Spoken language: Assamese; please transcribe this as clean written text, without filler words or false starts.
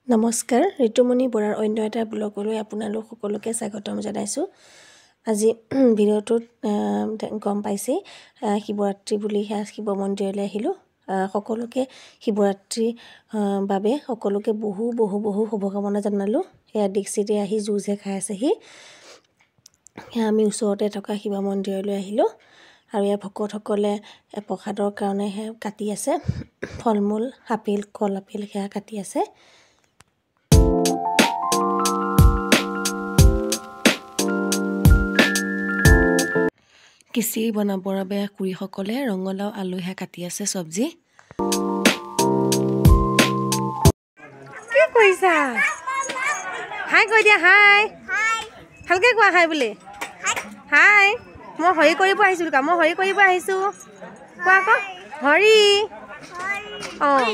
নমস্কাৰ, ঋতুমণি বৰাৰ অন্য এটা ব্লগলৈ আপোনালোক সকলোকে স্বাগতম জনাইছোঁ। আজি ভিডিঅ'টোত গম পাইছেই, শিৱৰাত্ৰি বুলি সেয়া শিৱ মন্দিৰলৈ আহিলোঁ। সকলোকে শিৱৰাত্ৰিৰ বাবে সকলোকে বহু বহু বহু শুভকামনা জনালোঁ। সেয়া দীক্ষিতে আহি জুচহে খাই আছেহি। সেয়া আমি ওচৰতে থকা শিৱ মন্দিৰলৈ আহিলোঁ আৰু ইয়াৰ ভকতসকলে প্ৰসাদৰ কাৰণে সেয়া কাটি আছে, ফল মূল, আপেল, কল আপেল সেয়া কাটি আছে। খিচিৰি বনাবৰ বাবে খুৰীসকলে ৰঙালাও আলু সেয়া কাটি আছে চব্জি। কি কৰিছা? হাই কৈ দিয়া, হাই ভালকে কোৱা, হাই বুলি। হাই, মই হৰি কৰিব আহিছোঁ কোৱা, মই হৰি কৰিব আহিছোঁ কোৱা আকৌ, হৰি। অঁ,